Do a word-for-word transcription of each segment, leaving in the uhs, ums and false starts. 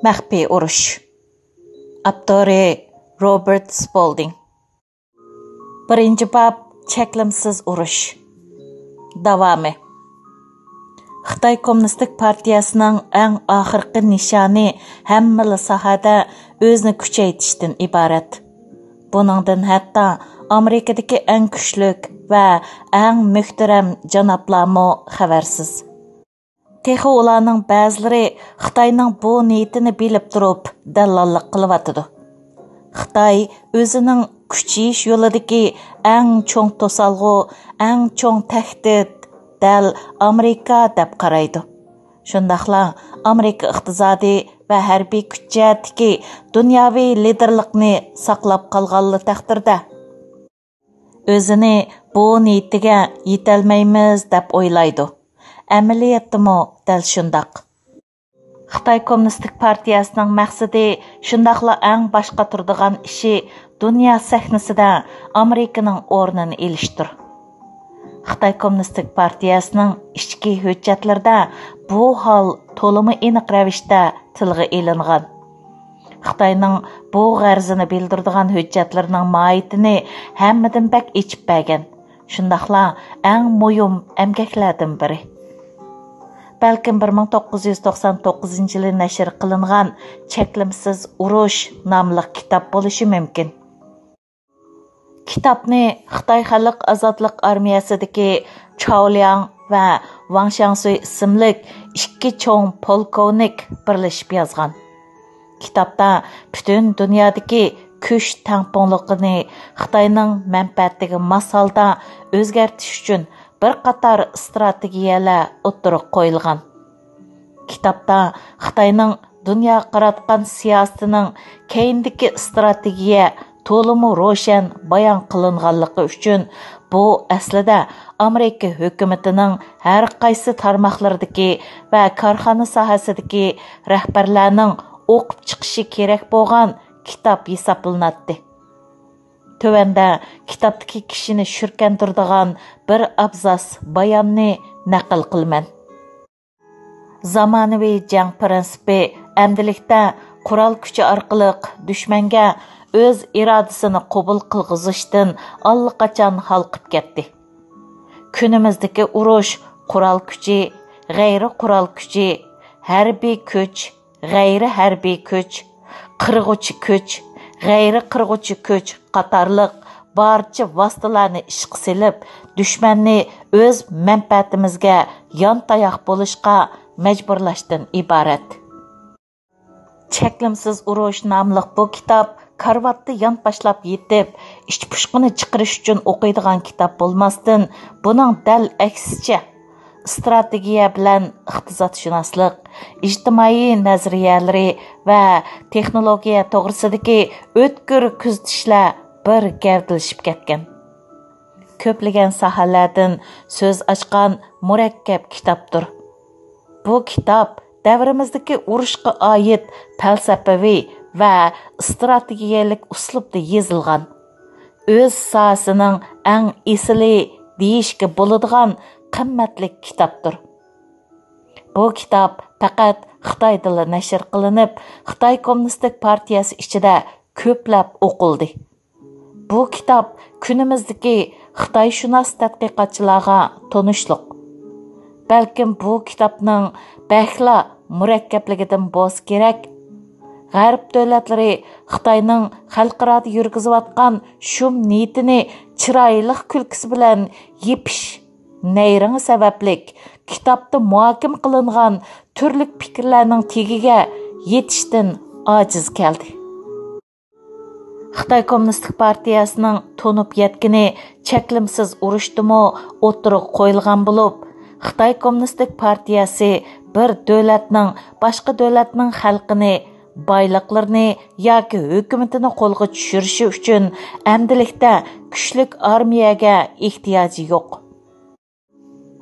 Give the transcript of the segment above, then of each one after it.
مەخپىي ئۇرۇش. ئاپتورى: روبېرت سپولدىڭ. بىرىنچى باب، چەكلىمىسىز ئۇرۇش. داۋامى. خىتاي كوممۇنىستىك پارتىيەسىنىڭ ئەڭ ئاخىرقى نىشانى ھەممىلا ساھەدە ئۆزىنى كۈچەيتىشتىن ئىبارەت. بۇنىڭدىن ھەتتا ئامېرىكىدىكى ئەڭ كۈچلۈك ۋە ئەڭ مۆھتەرەم جانابلارمۇ خەۋەرسىز. تېخى ئۇلارنىڭ بەزىلىرى خىتاينىڭ بۇ نىيىتىنى بىلىپ تۇرۇپ دەللاللىق قىلىۋاتىدۇ. خىتاي ئۆزىنىڭ كۈچىيىش يولىدىكى ئەڭ چوڭ توسالغۇ، ئەڭ چوڭ تەھدىت دەل ئامېرىكا دەپ قارايدۇ. شۇنداقلا ئامېرىكا ئىقتىسادىي ۋە ھەربىي كۈچ جەھەتتىكى دۇنياۋى لىدېرلىقنى ساقلاپ قالغانلا تەقدىردە، ئۆزىنى بۇ نىيىتىگە يېتەلمەيمىز دەپ ئويلايدۇ. ئەمەلىيەتتىمۇ دەل شۇنداق. خىتاي كوممۇنىستىك پارتىيەسىنىڭ مەقسىتى، شۇنداقلا ئەڭ باش قاتۇرىدىغان ئىشى دۇنيا سەھنىسىدە ئامېرىكىنىڭ ئورنىنى ئېلىشتۇر. خىتاي كوممۇنىستىك پارتىيەسىنىڭ ئىچكى ھۆججەتلىرىدە بۇ ھال تولىمۇ ئېنىق رەۋىشتە تىلغا ئېلىنغان. خىتاينىڭ بۇ غەرىزىنى بىلدۈرىدىغان ھۆججەتلىرىنىڭ ماھىيىتىنى ھەممىدىن بەك ئېچىپ بەرگەن، شۇنداقلا ئەڭ مۇھىم ئەمگەكلەردىن بىرى. بەلكىم بىر مىڭ توققۇز يۈز توقسان توققۇزىنچى يىلى نەشر قىلىنغان چەكلىمىسىز ئۇرۇش ناملىق كىتاب بولۇشى مۇمكىن. كىتابنى خىتاي خەلق ئازادلىق ئارمىيەسىدىكى چاۋ لياڭ ۋە ۋاڭ شياڭسۈي ئىسىملىك ئىككى چوڭ پولكوۋنىك بىرلىشىپ يازغان. كىتابتا پۈتۈن دۇنيادىكى كۈچ تەڭپۇڭلۇقىنى، خىتاينىڭ مەنپەئەتىگە ماس ھالدا ئۆزگەرتىش ئۈچۈن بىر قاتار ئىستراتېگىيەلەر ئوتتۇرىغا قويۇلغان. كىتابتا خىتاينىڭ دۇنياغا قاراتقان سىياسىتىنىڭ كەينىدىكى ئىستراتېگىيە تولىمۇ روشەن بايان قىلىنغانلىقى ئۈچۈن، بۇ ئەسلىدە ئامېرىكا ھۆكۈمىتىنىڭ ھەر قايسى تارماقلىرىدىكى ۋە كارخانا ساھەسىدىكى رەھبەرلەرنىڭ ئوقۇپ چىقىشى كېرەك بولغان كىتاب ھېسابلىناتتى. تۆۋەندە كىتابتىكى كىشىنى شۈركەندۈرىدىغان بىر ئابزاس باياننى نەقىل قىلىمەن. زامانىۋى جەڭ پىرىنسىپى ئەمدىلىكتە قورال كۈچى ئارقىلىق دۈشمەنگە ئۆز ئىرادىسىنى قوبۇل قىلغۇزۇشتىن ئاللىقاچان ھالقىپ كەتتى. كۈنىمىزدىكى ئۇرۇش قورال كۈچى، غەيرىي قورال كۈچى، ھەربىي كۈچ، غەيرىي ھەربىي كۈچ، قىرغۇچى كۈچ، غەيرىي قىرغۇچى كۈچ قاتارلىق بارچە ۋاسىتىلەرنى ئىشقا سېلىپ، دۈشمەننى ئۆز مەنپەئەتىمىزگە يانتاياق بولۇشقا مەجبۇرلاشتىن ئىبارەت. چەكلىمىسىز ئۇرۇش ناملىق بۇ كىتاب كارىۋاتتا يانپاشلاپ يېتىپ، ئىچ پۇشقىنى چىقىرىش ئۈچۈن ئوقۇيدىغان كىتاب بولماستىن، بۇنىڭ دەل ئەكسىچە، ئىستراتېگىيە بىلەن ئىقتىسادشۇناسلىق، ئىجتىمائىي نەزەرىيەلىرى ۋە تېخنولوگىيە توغرىسىدىكى ئۆتكۈر كۆزىتىشلەر بىر گەۋدىلىشىپ كەتكەن. كۆپلىگەن ساھەلەردىن سۆز ئاچقان مۇرەككەپ كىتابتۇر. بۇ كىتاب دەۋرىمىزدىكى ئۇرۇشقا ئائىت پەلسەپىۋى ۋە ئىستراتېگىيەلىك ئۇسلۇبتا يېزىلغان، ئۆز ساھەسىنىڭ ئەڭ ئېسىلى دېيىشكە بولىدىغان قىممەتلىك كىتابتۇر. بۇ كىتاب پەقەت خىتايدىلا نەشر قىلىنىپ، خىتاي كوممۇنىستىك پارتىيەسى ئىچىدە كۆپلەپ ئوقۇلدى. بۇ كىتاب كۈنىمىزدىكى خىتايشۇناس تەتقىقاتچىلارغا تونۇشلۇق. بەلكىم بۇ كىتابنىڭ بەكلا مۇرەككەپلىكىدىن بولسا كېرەك، غەرب دۆلەتلىرى خىتاينىڭ خەلقئارادا يۈرگۈزۈۋاتقان شۇم نىيىتىنى چىرايلىق كۈلكىسى بىلەن يېپىش نەيرىڭى سەۋەبلىك، كىتابتا مۇھاكىمە قىلىنغان تۈرلۈك پىكىرلەرنىڭ تېگىگە يېتىشتىن ئاجىز كەلدى. خىتاي كوممۇنىستىك پارتىيەسىنىڭ تونۇپ يەتكىنى چەكلىمىسىز ئۇرۇشتىمۇ ئوتتۇرىغا قويۇلغان بولۇپ، خىتاي كوممۇنىستىك پارتىيەسى بىر دۆلەتنىڭ باشقا دۆلەتنىڭ خەلقىنى، بايلىقلىرىنى ياكى ھۆكۈمىتىنى قولغا چۈشۈرۈشى ئۈچۈن ئەمدىلىكتە كۈچلۈك ئارمىيەگە ئېھتىياجى يوق.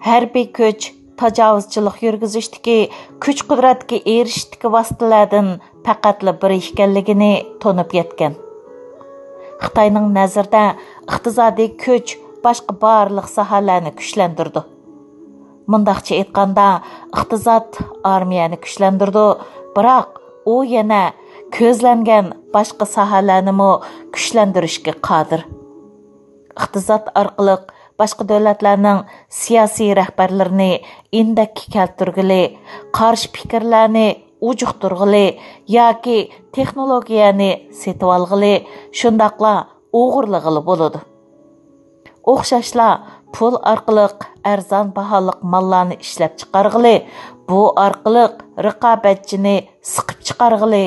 ھەربىي كۈچ تاجاۋۇزچىلىق يۈرگۈزۈشتىكى، كۈچ-قۇدرەتكە ئېرىشىشتىكى ۋاسىتىلەردىن پەقەتلا بىرى ئىكەنلىكىنى تونۇپ يەتكەن. خىتاينىڭ نەزىرىدە ئىقتىسادىي كۈچ باشقا بارلىق ساھەلەرنى كۈچلەندۈرىدۇ. مۇنداقچە ئېيتقاندا، ئىقتىساد ئارمىيەنى كۈچلەندۈرىدۇ، بىراق ئۇ يەنە كۆزلەنگەن باشقا ساھەلەرنىمۇ كۈچلەندۈرۈشكە قادىر. ئىقتىساد ئارقىلىق باشقا دۆلەتلەرنىڭ سىياسىي رەھبەرلىرىنى ئىندەككە كەلتۈرگىلى، قارشى پىكىرلەرنى ئۇجۇقتۇرغىلى ياكى تېخنولوگىيەنى سېتىۋالغىلى، شۇنداقلا ئوغرىلىغىلى بولىدۇ. ئوخشاشلا، پۇل ئارقىلىق ئەرزان باھالىق ماللارنى ئىشلەپچىقارغىلى، بۇ ئارقىلىق رىقابەتچىنى سىقىپ چىقارغىلى،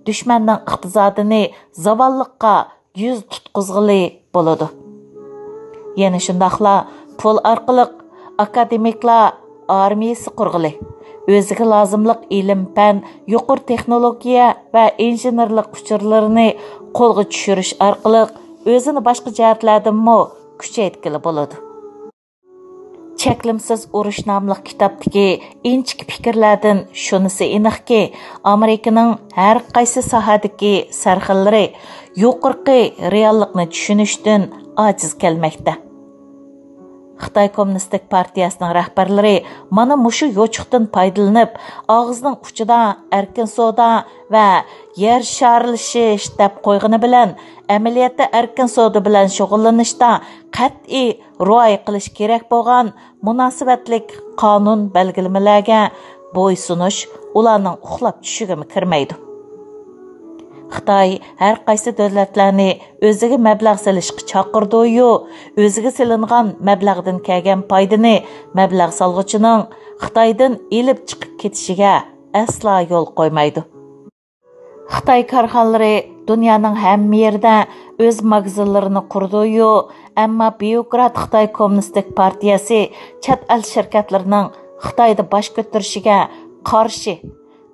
دۈشمەننىڭ ئىقتىسادىنى زاۋاللىققا يۈز تۇتقۇزغىلى بولىدۇ. يەنە شۇنداقلا پۇل ئارقىلىق ئاكادېمىكلار ئارمىيىسى قۇرغىلى، ئۆزىگە لازىملىق ئىلىم-پەن، يۇقىرى تېخنولوگىيە ۋە ئىنژېنېرلىق ئۇچۇرلىرىنى قولغا چۈشۈرۈش ئارقىلىق ئۆزىنى باشقا جەھەتلەردىنمۇ كۈچەيتكىلى بولىدۇ. چەكلىمىسىز ئۇرۇش ناملىق كىتابتىكى ئىنچىكە پىكىرلەردىن شۇنىسى ئېنىقكى، ئامېرىكىنىڭ ھەر قايسى ساھەدىكى سەرخىللىرى يۇقىرىقى رېئاللىقنى چۈشىنىشتىن ئاجىز كەلمەكتە. خىتاي كوممۇنىستىك پارتىيەسىنىڭ رەھبەرلىرى مانا مۇشۇ يوچۇقتىن پايدىلىنىپ، ئاغزىنىڭ ئۇچىدا ئەركىن سودا ۋە يەر شارلىشىش دەپ قويغىنى بىلەن، ئەمەلىيەتتە ئەركىن سودا بىلەن شۇغۇللىنىشتا قەتئىي رىئايە قىلىش كېرەك بولغان مۇناسىۋەتلىك قانۇن بەلگىلىمىلەرگە بويسۇنۇش ئۇلارنىڭ ئۇخلاپ چۈشىگىمۇ كىرمەيدۇ. خىتاي ھەر قايسى دۆلەتلەرنى ئۆزىگە مەبلەغ سېلىشقا چاقىرىدۇ-يۇ، ئۆزىگە سېلىنغان مەبلەغدىن كەلگەن پايدىنى مەبلەغ سالغۇچىنىڭ خىتايدىن ئېلىپ چىقىپ كېتىشىگە ئەسلا يول قويمايدۇ. خىتاي كارخانىلىرى دۇنيانىڭ ھەممە يېرىدە ئۆز ماگىزىنلىرىنى قۇرىدۇ-يۇ، ئەمما بيۇروكرات خىتاي كوممۇنىستىك پارتىيەسى چەت ئەل شىركەتلىرىنىڭ خىتايدا باش كۆتۈرۈشىگە قارشى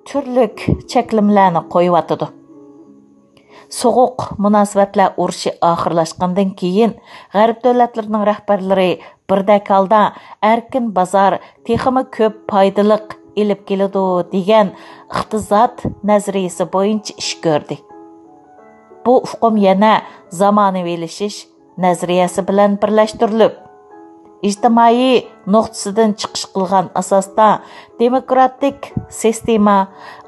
تۈرلۈك چەكلىمىلەرنى قويۇۋاتىدۇ. سوغۇق مۇناسىۋەتلەر ئۇرۇشى ئاخىرلاشقاندىن كېيىن، غەرب دۆلەتلىرىنىڭ رەھبەرلىرى بىردەك ھالدا ئەركىن بازار تېخىمۇ كۆپ پايدىلىق ئېلىپ كېلىدۇ دېگەن ئىقتىساد نەزەرىيىسى بويىچە ئىش كۆردى. بۇ ئۇقۇم يەنە زامانىۋىلىشىش نەزەرىيەسى بىلەن بىرلەشتۈرۈلۈپ، ئىجتىمائىي نۇقتىسىدىن چىقىش قىلغان ئاساستا دېموكراتىك سىستېما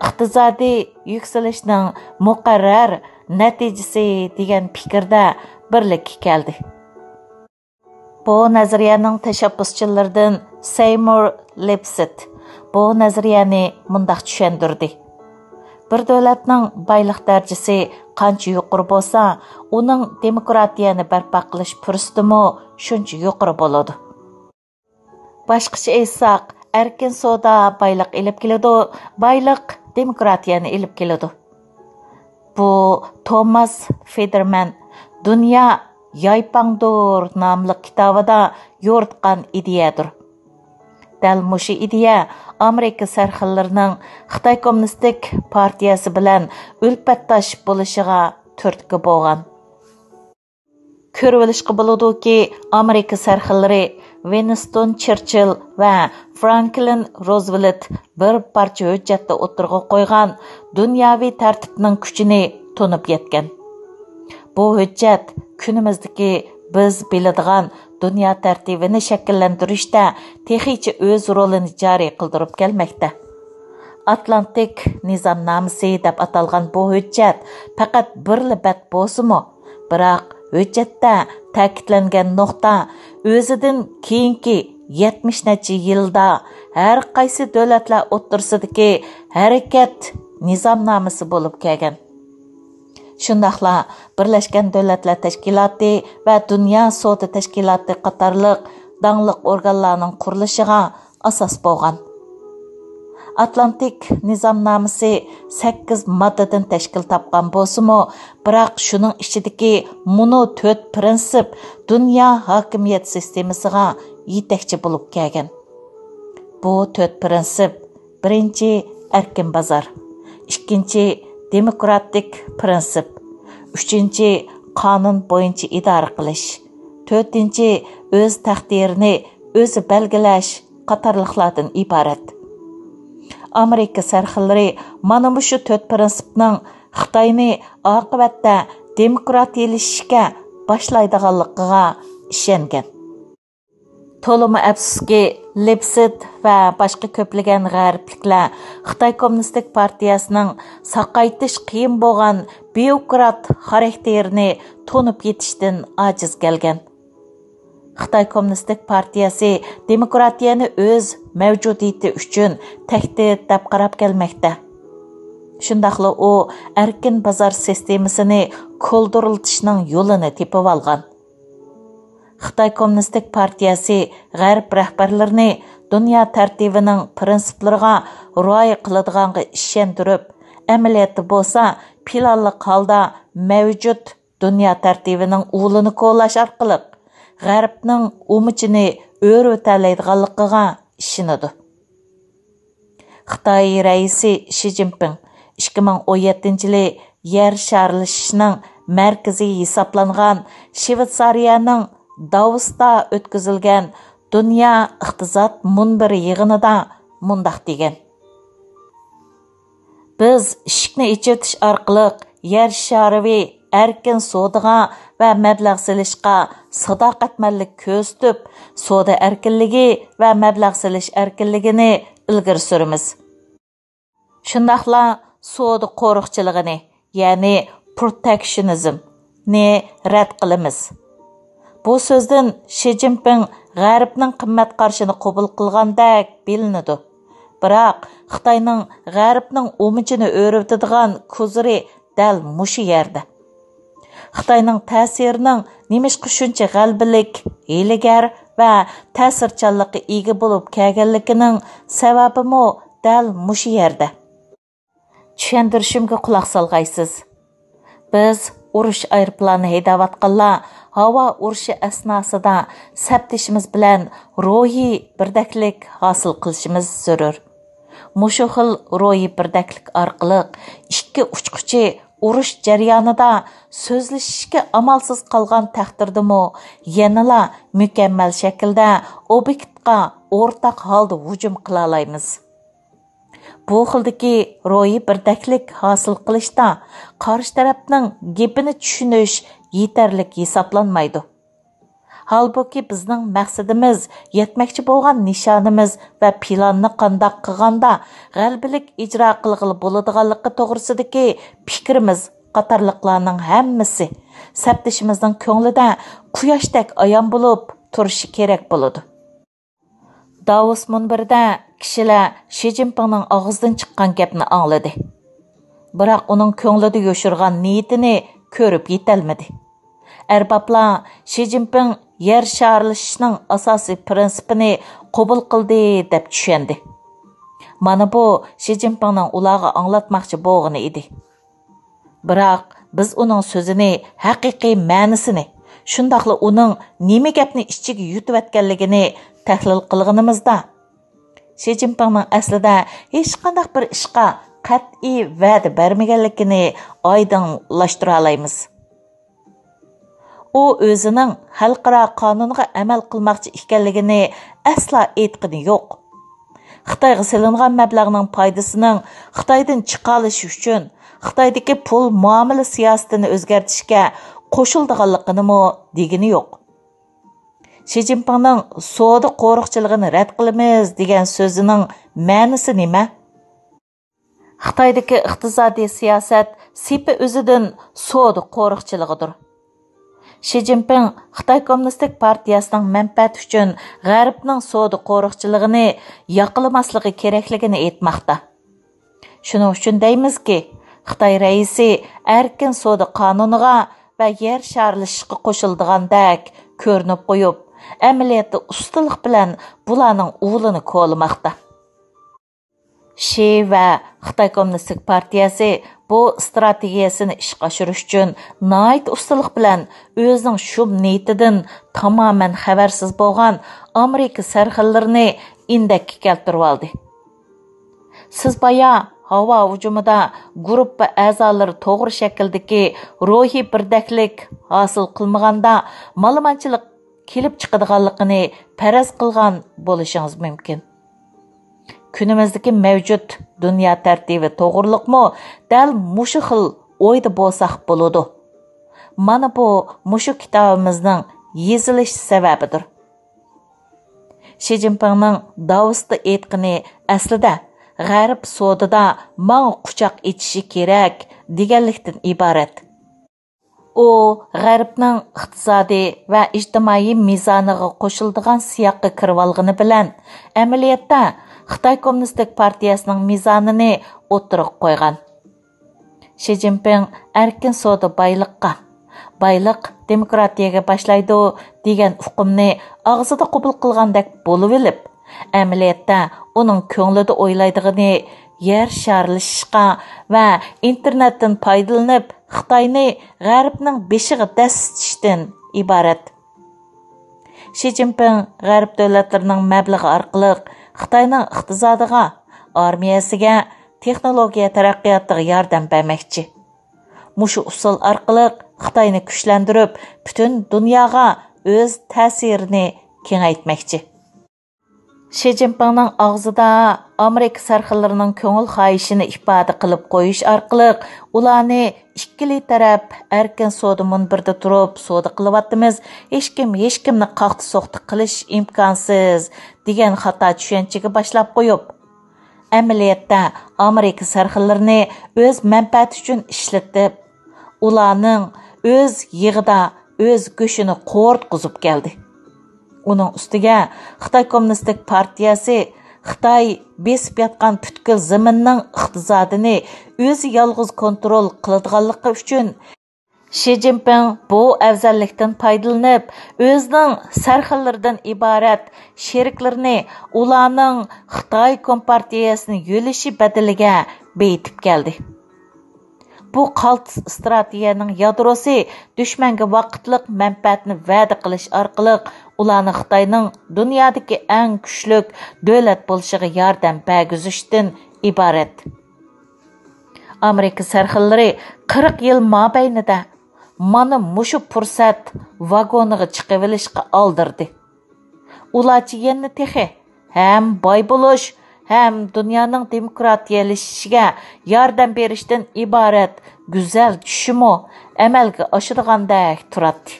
ئىقتىسادىي يۈكسىلىشنىڭ مۇقەررەر نەتىجىسى دېگەن پىكىردە بىرلىككە كەلدى. بۇ نەزەرىيەنىڭ تەشەببۇسچىلىرىدىن سېيمۇر لىپسېت بۇ نەزەرىيەنى مۇنداق چۈشەندۈردى: بىر دۆلەتنىڭ بايلىق دەرىجىسى قانچە يۇقىرى بولسا، ئۇنىڭ دېموكراتىيەنى بەرپا قىلىش پۇرسىتىمۇ شۇنچە يۇقىرى بولىدۇ. باشقىچە ئېيتساق، ئەركىن سودا بايلىق ئېلىپ كېلىدۇ، بايلىق دېموكراتىيەنى ئېلىپ كېلىدۇ. بۇ توماس فېدېرمەن دۇنيا يايپاڭدۇر ناملىق كىتابىدا يورۇتقان ئىدىيەدۇر. دەل مۇشۇ ئىدىيە ئامېرىكا سەرخىللىرىنىڭ خىتاي كوممۇنىستىك پارتىيەسى بىلەن ئۈلپەتداش بولۇشىغا تۈرتكە بولغان. كۆرۈۋېلىشقا بولىدۇكى، ئامېرىكا سەرخىللىرى ۋىنستون چېرچىل ۋە فرانكلىن روزۋېلت بىر پارچە ھۆججەتتە ئوتتۇرىغا قويغان دۇنياۋى تەرتىپنىڭ كۈچىنى تونۇپ يەتكەن. بۇ ھۆججەت كۈنىمىزدىكى بىز بىلىدىغان دۇنيا تەرتىپىنى شەكىللەندۈرۈشتە تېخىچە ئۆز رولىنى جارى قىلدۇرۇپ كەلمەكتە. ئاتلانتىك نىزامنامىسى دەپ ئاتالغان بۇ ھۆججەت پەقەت بىرلا بەت بولسىمۇ، بىراق ھۆججەتتە تەكىتلەنگەن نۇقتا ئۆزىدىن كېيىنكى يەتمىش نەچچە يىلدا ھەر قايسى دۆلەتلەر ئوتتۇرىسىدىكى ھەرىكەت نىزامنامىسى بولۇپ كەلگەن. شۇنداقلا بىرلەشكەن دۆلەتلەر تەشكىلاتى ۋە دۇنيا سودا تەشكىلاتى قاتارلىق داڭلىق ئورگانلارنىڭ قۇرۇلۇشىغا ئاساس بولغان. ئاتلانتىك نىزامنامىسى سەككىز ماددىدىن تەشكىل تاپقان بولسىمۇ، بىراق شۇنىڭ ئىچىدىكى مۇنۇ تۆت پىرىنسىپ دۇنيا ھاكىمىيەت سىستېمىسىغا يېتەكچى بولۇپ كەلگەن. بۇ تۆت پىرىنسىپ: بىرىنچى، ئەركىن بازار. ئىككىنچى، دېموكراتىك پىرىنسىپ. ئۈچىنچى، قانۇن بويىچە ئىدارە قىلىش. تۆتىنچى، ئۆز تەقدىرىنى ئۆزى بەلگىلەش قاتارلىقلاردىن ئىبارەت. ئامېرىكا سەرخىللىرى مانا مۇشۇ تۆت پىرىنسىپنىڭ خىتاينى ئاقىۋەتتە دېموكراتىيەلىشىشكە باشلايدىغانلىقىغا ئىشەنگەن. تولىمۇ ئەپسۇسكى، لېپسىت ۋە باشقا كۆپلىگەن غەربلىكلەر خىتاي كوممۇنىستىك پارتىيەسىنىڭ ساقايتىش قىيىن بولغان بيۇروكرات خاراكتېرىنى تونۇپ يېتىشتىن ئاجىز كەلگەن. خىتاي كوممۇنىستىك پارتىيەسى دېموكراتىيەنى ئۆز مەۋجۇدىيىتى ئۈچۈن تەھدىت دەپ قاراپ كەلمەكتە. شۇنداقلا ئۇ ئەركىن بازار سىستېمىسىنى كولدۇرلىتىشنىڭ يولىنى تېپىۋالغان. خىتاي كوممۇنىستىك پارتىيەسى غەرب رەھبەرلىرىنى دۇنيا تەرتىپىنىڭ پىرىنسىپلىرىغا رىئايە قىلىدىغانغا ئىشەندۈرۈپ، ئەمەلىيەتتە بولسا پىلانلىق ھالدا مەۋجۇت دۇنيا تەرتىپىنىڭ ئۇلىنى كولاش ئارقىلىق غەربنىڭ ئۇمىچىنى ئۆرۈۋېتەلەيدىغانلىقىغا ئىشىنىدۇ. خىتاي رەئىسى شى جىنپىڭ ئىككى مىڭ ئون يەتتىنچى يىلى يەر شارلىشىشنىڭ مەركىزى ھېسابلانغان شىۋېتسارىيەنىڭ داۋوستا ئۆتكۈزۈلگەن دۇنيا ئىقتىساد مۇنبىرى يىغىنىدا مۇنداق دېگەن: بىز ئىشىكنى ئېچىۋېتىش ئارقىلىق يەر شارىۋى ئەركىن سودىغا ۋە مەبلەغ سېلىشقا ساداقەتمەنلىك كۆرسىتىپ، سودا ئەركىنلىكى ۋە مەبلەغ سېلىش ئەركىنلىكىنى ئىلگىرى سۈرىمىز. شۇنداقلا سودا قورۇقچىلىقىنى، يەنى پروتېكشىنىزمنى رەت قىلىمىز. بۇ سۆزدىن شى جىنپىڭ غەربنىڭ قىممەت قارىشىنى قوبۇل قىلغاندەك بىلىنىدۇ. بىراق خىتاينىڭ غەربنىڭ ئۇمىچىنى ئۆرۈۋېتىدىغان كوزىرى دەل مۇشۇ يەردە. خىتاينىڭ تەسىرىنىڭ نېمىشقا شۇنچە غەلىبىلىك، ھىيلىگەر ۋە تەسىرچانلىققا ئىگە بولۇپ كەلگەنلىكىنىڭ سەۋەبىمۇ دەل مۇشۇ يەردە. چۈشەندۈرۈشۈمگە قۇلاق سالغايسىز. بىز ئۇرۇش ئايروپىلانى ھەيدەۋاتقانلار ھاۋا ئۇرۇشى ئەسناسىدا سەپدىشىمىز بىلەن روھىي بىردەكلىك ھاسىل قىلىشىمىز زۆرۈر. مۇشۇ خىل روھىي بىردەكلىك ئارقىلىق ئىككى ئۇچقۇچى ئۇرۇش جەريانىدا سۆزلىشىشكە ئامالسىز قالغان تەقدىردىمۇ يەنىلا مۇكەممەل شەكىلدە ئوبيېكتقا ئورتاق ھالدا ھۇجۇم قىلالايمىز. بۇ خىلدىكى روھىي بىردەكلىك ھاسىل قىلىشتا قارشى تەرەپنىڭ گېپىنى چۈشىنىش يېتەرلىك ھېسابلانمايدۇ. ھالبۇكى، بىزنىڭ مەقسىتىمىز، يەتمەكچى بولغان نىشانىمىز ۋە پىلاننى قانداق قىلغاندا غەلىبىلىك ئىجرا قىلغىلى بولىدىغانلىقى توغرىسىدىكى پىكرىمىز قاتارلىقلارنىڭ ھەممىسى سەپدىشىمىزنىڭ كۆڭلىدە قۇياشتەك ئايان بولۇپ تۇرۇشى كېرەك بولىدۇ. داۋوس مۇنبىرىدە كىشىلەر شى جىنپىڭنىڭ ئاغزىدىن چىققان گەپنى ئاڭلىدى. بىراق ئۇنىڭ كۆڭلىدە يوشۇرغان نىيىتىنى كۆرۈپ يېتەلمىدى. ئەربابلار شى جىنپىڭ يەر شارلىشىشنىڭ ئاساسىي پىرىنسىپىنى قوبۇل قىلدى دەپ چۈشەندى. مانا بۇ شى جىنپىڭنىڭ ئۇلارغا ئاڭلاتماقچى بولغىنى ئىدى. بىراق بىز ئۇنىڭ سۆزىنى، ھەقىقىي مەنىسىنى، شۇنداقلا ئۇنىڭ نېمە گەپنى ئىچىگە يۇتۇۋەتكەنلىكىنى تەھلىل قىلغىنىمىزدا، شى جىنپىڭنىڭ ئەسلىدە ھېچقانداق بىر ئىشقا قەتئىي ۋەدە بەرمىگەنلىكىنى ئايدىڭلاشتۇرالايمىز. ئۇ ئۆزىنىڭ خەلقئارا قانۇنغا ئەمەل قىلماقچى ئىكەنلىكىنى ئەسلا ئېيتقىنى يوق. خىتايغا سېلىنغان مەبلەغنىڭ پايدىسىنىڭ خىتايدىن چىقالىشى ئۈچۈن خىتايدىكى پۇل مۇئامىلە سىياسىتىنى ئۆزگەرتىشكە قوشۇلىدىغانلىقىنىمۇ دېگىنى يوق. شى جىنپىڭنىڭ سودا قورۇقچىلىقىنى رەت قىلىمىز دېگەن سۆزىنىڭ مەنىسى نېمە؟ خىتايدىكى ئىقتىسادىي سىياسەت سېپى ئۆزىدىن سودا قورۇقچىلىقىدۇر. شى جىنپىڭ خىتاي كوممۇنىستىك پارتىيەسىنىڭ مەنپەئەتى ئۈچۈن غەربنىڭ سودا قورۇقچىلىقىنى ياقلىماسلىقى كېرەكلىكىنى ئېيتماقتا. شۇنىڭ ئۈچۈن دەيمىزكى، خىتاي رەئىسى ئەركىن سودا قانۇنىغا ۋە يەر شارلىشىشقا قوشۇلىدىغاندەك كۆرۈنۈپ قويۇپ، ئەمەلىيەتتە ئۇستىلىق بىلەن بۇلارنىڭ ئۇلىنى كولىماقتا. شى ۋە خىتاي كوممۇنىستىك پارتىيەسى بۇ ئىستراتېگىيەسىنى ئىشقا ئاشۇرۇش ئۈچۈن ناھايىتى ئۇستىلىق بىلەن ئۆزىنىڭ شۇم نىيىتىدىن تامامەن خەۋەرسىز بولغان ئامېرىكا سەرخىللىرىنى ئىندەككە كەلتۈرۈۋالدى. سىز بايا ھاۋا ھۇجۇمىدا گۇرۇپپا ئەزالىرى توغرا شەكىلدىكى روھىي بىردەكلىك ھاسىل قىلمىغاندا مالىمانچىلىق كېلىپ چىقىدىغانلىقىنى پەرەز قىلغان بولۇشىڭىز مۇمكىن. كۈنىمىزدىكى مەۋجۇت دۇنيا تەرتىپى توغرۇلۇقمۇ دەل مۇشۇ خىل ئويدا بولساق بولىدۇ. مانا بۇ مۇشۇ كىتابىمىزنىڭ يېزىلىش سەۋەبىدۇر. شى جىنپىڭنىڭ داۋوستا ئېيتقىنى ئەسلىدە غەرب سودىدا ماڭا قۇچاق ئېچىشى كېرەك دېگەنلىكتىن ئىبارەت. ئۇ غەربنىڭ ئىقتىسادىي ۋە ئىجتىمائىي مىزانىغا قوشۇلىدىغان سىياققا كىرىۋالغىنى بىلەن، ئەمەلىيەتتە خىتاي كوممۇنىستىك پارتىيەسىنىڭ مىزانىنى ئوتتۇرىغا قويغان. شى جىنپىڭ ئەركىن سودا بايلىققا، بايلىق دېموكراتىيەگە باشلايدۇ دېگەن ئۇقۇمنى ئاغزىدا قوبۇل قىلغاندەك بولۇۋېلىپ، ئەمەلىيەتتە ئۇنىڭ كۆڭلىدە ئويلايدىغىنى يەر شارلىشىشقا ۋە ئىنتېرنېتتىن پايدىلىنىپ، خىتاينى غەربنىڭ بېشىغا دەسسىتىشتىن ئىبارەت. شى جىنپىڭ غەرب دۆلەتلىرىنىڭ مەبلىغى ئارقىلىق خىتاينىڭ ئىقتىسادىغا، ئارمىيەسىگە، تېخنولوگىيە تەرەققىياتىغا ياردەم بەرمەكچى. مۇشۇ ئۇسۇل ئارقىلىق خىتاينى كۈچلەندۈرۈپ، پۈتۈن دۇنياغا ئۆز تەسىرىنى كېڭەيتمەكچى. شى جىنپىڭنىڭ ئاغزىدا ئامېرىكا سەرخىللىرىنىڭ كۆڭۈل خاھىشىنى ئىپادە قىلىپ قويۇش ئارقىلىق، ئۇلارنى ئىككىلى تەرەپ ئەركىن سودا مۇنبىرىدە تۇرۇپ سودا قىلىۋاتىمىز، ھېچكىم ھېچكىمنى قاقتى-سوقتى قىلىش ئىمكانسىز، دېگەن خاتا چۈشەنچىگە باشلاپ قويۇپ، ئەمەلىيەتتە ئامېرىكا سەرخىللىرىنى ئۆز مەنپەئەتى ئۈچۈن ئىشلىتىپ، ئۇلارنىڭ ئۆز يېغىدا ئۆز گۆشىنى قورۇتقۇزۇپ كەلدى. ئۇنىڭ ئۈستىگە خىتاي كوممۇنىستىك پارتىيەسى خىتاي بېسىپ ياتقان پۈتكۈل زېمىننىڭ ئىقتىسادىنى ئۆزى يالغۇز كونترول قىلىدىغانلىقى ئۈچۈن، شى جىنپىڭ بۇ ئەۋزەللىكتىن پايدىلىنىپ، ئۆزىنىڭ سەرخىللىرىدىن ئىبارەت شېرىكلىرىنى ئۇلارنىڭ خىتاي كومپارتىيەسىنى يۆلىشى بەدىلىگە بېيىتىپ كەلدى. بۇ قالتىس ئىستراتېگىيەنىڭ يادروسى دۈشمەنگە ۋاقىتلىق مەنپەئەتنى ۋەدە قىلىش ئارقىلىق، ئۇلارنى خىتاينىڭ دۇنيادىكى ئەڭ كۈچلۈك دۆلەت بولۇشىغا ياردەم بەرگۈزۈشتىن ئىبارەت. ئامېرىكا سەرخىللىرى قىرىق يىل مابەينىدە مانا مۇشۇ پۇرسەت ۋاگونىغا چىقىۋېلىشقا ئالدىردى. ئۇلارچە يەنە تېخى ھەم باي بولۇش، ھەم دۇنيانىڭ دېموكراتىيەلىشىشىگە ياردەم بېرىشتىن ئىبارەت گۈزەل چۈشمۇ ئەمەلگە ئاشىدىغاندەك تۇراتتى.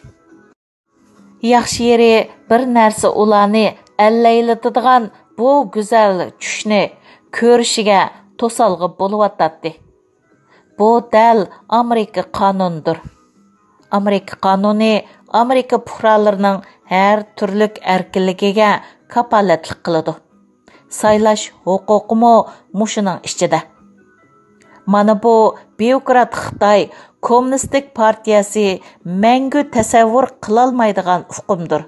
ياخشى يېرى، بىر نەرسە ئۇلارنى ئەللەيلىتىدىغان بۇ گۈزەل چۈشنى كۆرۈشىگە توسالغۇ بولۇۋاتاتتى. بۇ دەل ئامېرىكا قانۇنىدۇر. ئامېرىكا قانۇنى ئامېرىكا پۇقرالىرىنىڭ ھەر تۈرلۈك ئەركىنلىكىگە كاپالەتلىك قىلىدۇ. سايلاش ھوقۇقىمۇ مۇشۇنىڭ ئىچىدە. مانا بۇ بيۇروكرات خىتاي كوممۇنىستىك پارتىيەسى مەڭگۈ تەسەۋۋۇر قىلالمايدىغان ئۇقۇمدۇر.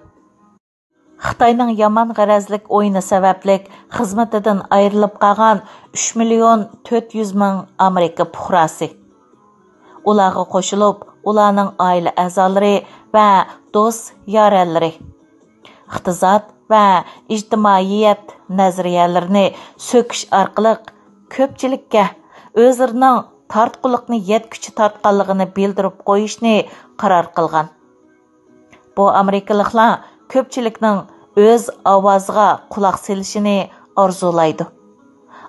خىتاينىڭ يامان غەرەزلىك ئويۇنى سەۋەبلىك خىزمىتىدىن ئايرىلىپ قالغان ئۈچ مىليون تۆت يۈز مىڭ ئامېرىكا پۇقراسى. ئۇلارغا قوشۇلۇپ، ئۇلارنىڭ ئائىلە ئەزالىرى ۋە دوست-يارەنلىرى ئىقتىساد ۋە ئىجتىمائىيەت نەزەرىيەلىرىنى سۆكۈش ئارقىلىق كۆپچىلىككە ئۆزلىرىنىڭ تارتقۇلۇقنى يەتكۈچە تارتقانلىقىنى بىلدۈرۈپ قويۇشنى قارار قىلغان. بۇ ئامېرىكىلىقلار كۆپچىلىكنىڭ ئۆز ئاۋازىغا قۇلاق سېلىشىنى ئارزۇلايدۇ.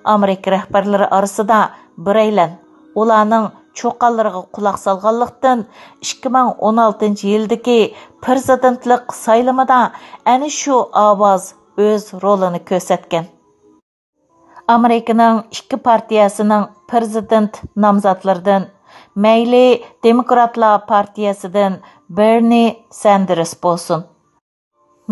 ئامېرىكا رەھبەرلىرى ئارىسىدا بىرەيلەن ئۇلارنىڭ چۇقانلىرىغا قۇلاق سالغانلىقتىن، ئىككى مىڭ ئون ئالتىنچى يىلدىكى پىرېزىدېنتلىق سايلىمىدا ئەنە شۇ ئاۋاز ئۆز رولىنى كۆرسەتكەن. ئامېرىكىنىڭ ئىككى پارتىيەسىنىڭ پىرېزىدېنت نامزاتلىرىدىن، مەيلى دېموكراتلار پارتىيەسىدىن بېرنى ساندېرس بولسۇن،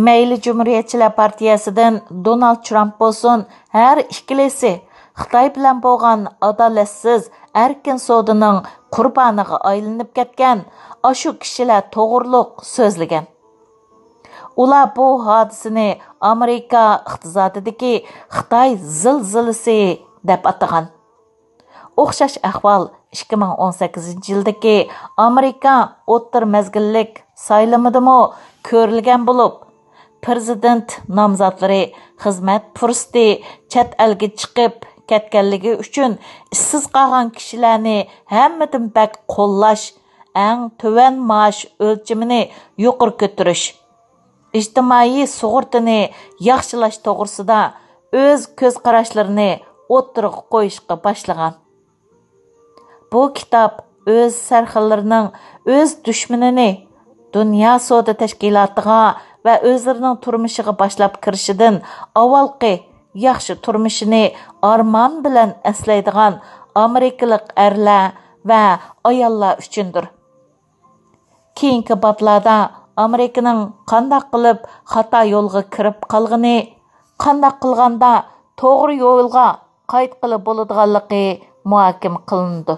مەيلى جۇمھۇرىيەتچىلەر پارتىيەسىدىن دونالد ترامپ بولسۇن، ھەر ئىككىلىسى خىتاي بىلەن بولغان ئادالەتسىز ئەركىن سودىنىڭ قۇربانىغا ئايلىنىپ كەتكەن ئاشۇ كىشىلەر توغرۇلۇق سۆزلىگەن. ئۇلار بۇ ھادىسىنى ئامېرىكا ئىقتىسادىدىكى خىتاي زىلزىلىسى دەپ ئاتىغان. ئوخشاش ئەھۋال ئىككى مىڭ ئون سەككىزىنچى يىلدىكى ئامېرىكا ئوتتۇرا مەزگىللىك سايلىمىدىمۇ كۆرۈلگەن بولۇپ، پىرېزىدېنت نامزاتلىرى خىزمەت پۇرسىتى، چەت ئەلگە چىقىپ كەتكەنلىكى ئۈچۈن ئىشسىز قالغان كىشىلەرنى ھەممىدىن بەك قوللاش، ئەڭ تۆۋەن مائاش ئۆلچىمىنى يۇقىرى كۆتۈرۈش، ئىجتىمائىي سۇغۇرتىنى ياخشىلاش توغرىسىدا ئۆز كۆز قاراشلىرىنى ئوتتۇرىغا قويۇشقا باشلىغان. بۇ كىتاب ئۆز سەرخىللىرىنىڭ ئۆز دۈشمىنىنى دۇنيا سودا تەشكىلاتىغا ۋە ئۆزلىرىنىڭ تۇرمۇشىغا باشلاپ كىرىشىدىن ئاۋۋالقى ياخشى تۇرمۇشىنى ئارمان بىلەن ئەسلەيدىغان ئامېرىكىلىق ئەرلەر ۋە ئاياللار ئۈچۈندۇر. كېيىنكى بابلاردا ئامېرىكىنىڭ قانداق قىلىپ خاتا يولغا كىرىپ قالغىنى، قانداق قىلغاندا توغرا يولغا قايتقىلى بولىدىغانلىقى مۇھاكىمە قىلىنىدۇ.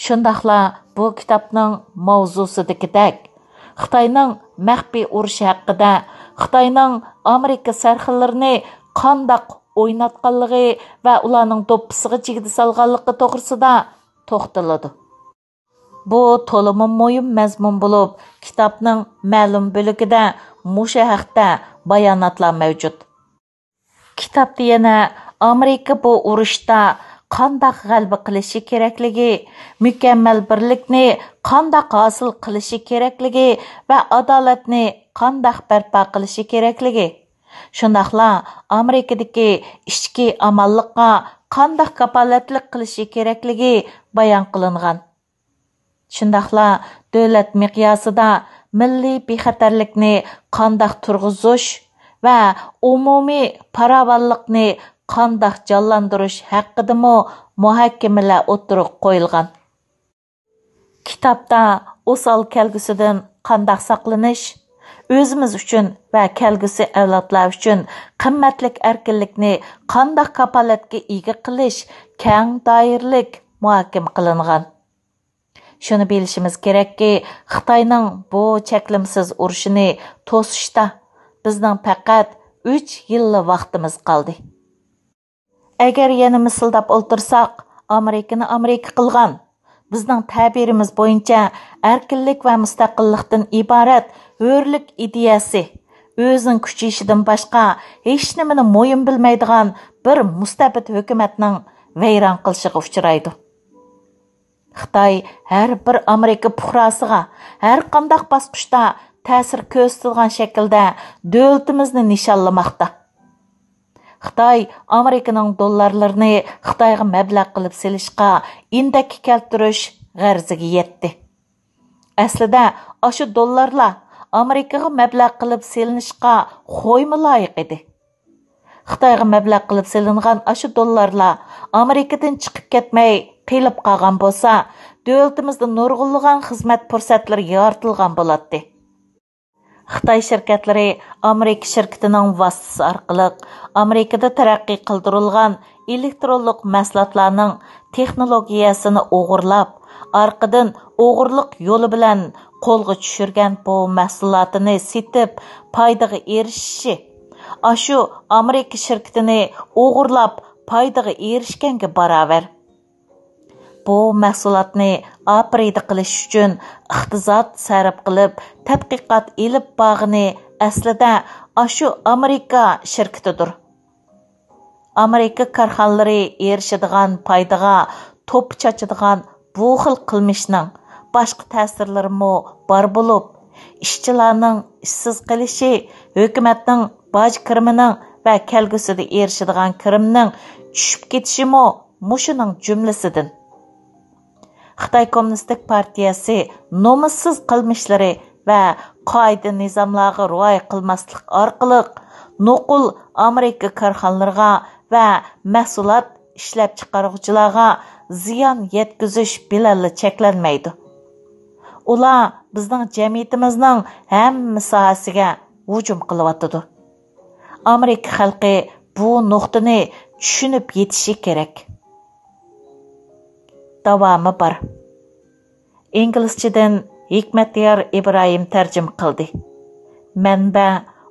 شۇنداقلا بۇ كىتابنىڭ ماۋزۇسىدىكىدەك، خىتاينىڭ مەخپىي ئۇرۇشى ھەققىدە، خىتاينىڭ ئامېرىكا سەرخىللىرىنى قانداق ئويناتقانلىقى ۋە ئۇلارنىڭ دوپپىسىغا جىگدە سالغانلىقى توغرىسىدا توختىلىدۇ. بۇ تولىمۇ مۇھىم مەزمۇن بولۇپ، كىتابنىڭ مەلۇم بۆلىكىدە مۇشۇ ھەقتە باياناتلار مەۋجۇت. كىتابتا يەنە ئامېرىكا بۇ ئۇرۇشتا قانداق غەلىبە قىلىشى كېرەكلىكى، مۇكەممەل بىرلىكنى قانداق ھاسىل قىلىشى كېرەكلىكى ۋە ئادالەتنى قانداق بەرپا قىلىشى كېرەكلىكى، شۇنداقلا ئامېرىكىدىكى ئىچكى ئامانلىققا قانداق كاپالەتلىك قىلىشى كېرەكلىكى بايان قىلىنغان. شۇنداقلا دۆلەت مىقياسىدا مىللىي بىخەتەرلىكنى قانداق تۇرغۇزۇش ۋە ئومۇمىي پاراۋانلىقنى قانداق جانلاندۇرۇش ھەققىدىمۇ مۇھاكىمىلەر ئوتتۇرىغا قويۇلغان. كىتابتا ئوسال كەلگۈسىدىن قانداق ساقلىنىش، ئۆزىمىز ئۈچۈن ۋە كەلگۈسى ئەۋلادلار ئۈچۈن قىممەتلىك ئەركىنلىكنى قانداق كاپالەتكە ئىگە قىلىش كەڭ دائىرىلىك مۇھاكىمە قىلىنغان. شۇنى بىلىشىمىز كېرەككى، خىتاينىڭ بۇ چەكلىمىسىز ئۇرۇشىنى توسۇشتا بىزنىڭ پەقەت ئۈچ يىللا ۋاقتىمىز قالدى. ئەگەر يەنە مىسىلداپ ئولتۇرساق، ئامېرىكىنى ئامېرىكا قىلغان، بىزنىڭ تەبىرىمىز بويىچە ئەركىنلىك ۋە مۇستەقىللىقتىن ئىبارەت ھۆرلۈك ئىدىيەسى، ئۆزىنىڭ كۈچىيىشىدىن باشقا ھېچنېمىنى مۇھىم بىلمەيدىغان بىر مۇستەبىت ھۆكۈمەتنىڭ ۋەيران قىلىشىغا ئۇچرايدۇ. خىتاي ھەر بىر ئامېرىكا پۇقراسىغا ھەر قانداق باسقۇچتا تەسىر كۆرسىتىدىغان شەكىلدە دۆلىتىمىزنى نىشانلىماقتا. خىتاي ئامېرىكىنىڭ دوللارلىرىنى خىتايغا مەبلەغ قىلىپ سېلىشقا ئىندەككە كەلتۈرۈش غەرىزىگە يەتتى. ئەسلىدە ئاشۇ دوللارلار ئامېرىكىغا مەبلەغ قىلىپ سېلىنىشقا خويمۇ لايىق ئىدى. خىتايغا مەبلەغ قىلىپ سېلىنغان ئاشۇ دوللارلار ئامېرىكىدىن چىقىپ كەتمەي قېلىپ قالغان بولسا، دۆلىتىمىزدە نۇرغۇنلىغان خىزمەت پۇرسەتلىرى يارىتىلغان بولاتتى. خىتاي شىركەتلىرى ئامېرىكا شىركىتىنىڭ ۋاسىتىسى ئارقىلىق ئامېرىكىدا تەرەققىي قىلدۇرۇلغان ئېلېكترونلۇق مەھسۇلاتلارنىڭ تېخنولوگىيەسىنى ئوغرىلاپ، ئارقىدىن ئوغرىلىق يولى بىلەن قولغا چۈشۈرگەن بۇ مەھسۇلاتىنى سېتىپ پايدىغا ئېرىشىشى، ئاشۇ ئامېرىكا شىركىتىنى ئوغرىلاپ پايدىغا ئېرىشكەنگە باراۋەر. بۇ مەھسۇلاتنى ئاپىرىدە قىلىش ئۈچۈن ئىقتىساد سەرپ قىلىپ، تەتقىقات ئېلىپ بارغىنى ئەسلىدە ئاشۇ ئامېرىكا شىركىتىدۇر. ئامېرىكا كارخانىلىرى ئېرىشىدىغان پايدىغا توپا چاچىدىغان بۇ خىل قىلمىشنىڭ باشقا تەسىرلىرىمۇ بار بولۇپ، ئىشچىلارنىڭ ئىشسىز قېلىشى، ھۆكۈمەتنىڭ باج كىرىمىنىڭ ۋە كەلگۈسىدە ئېرىشىدىغان كىرىمنىڭ چۈشۈپ كېتىشىمۇ مۇشۇنىڭ جۈملىسىدىن. خىتاي كوممۇنىستىك پارتىيەسى نومۇسسىز قىلمىشلىرى ۋە قائىدە-نىزاملارغا رىئايە قىلماسلىق ئارقىلىق، نوقۇل ئامېرىكا كارخانىلىرىغا ۋە مەھسۇلات ئىشلەپچىقارغۇچىلارغا زىيان يەتكۈزۈش بىلەنلا چەكلەنمەيدۇ. ئۇلار بىزنىڭ جەمئىيىتىمىزنىڭ ھەممە ساھەسىگە ھۇجۇم قىلىۋاتىدۇ. ئامېرىكا خەلقى بۇ نۇقتىنى چۈشىنىپ يېتىشى كېرەك. داۋامى بار. ئىنگلىزچىدىن ھېكمەتيار ئىبراھىم تەرجىمە قىلدى. مەنبە: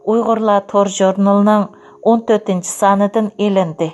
ئۇيغۇرلار تور ژۇرنىلىنىڭ ئون تۆتىنچى سانىدىن ئېلىندى.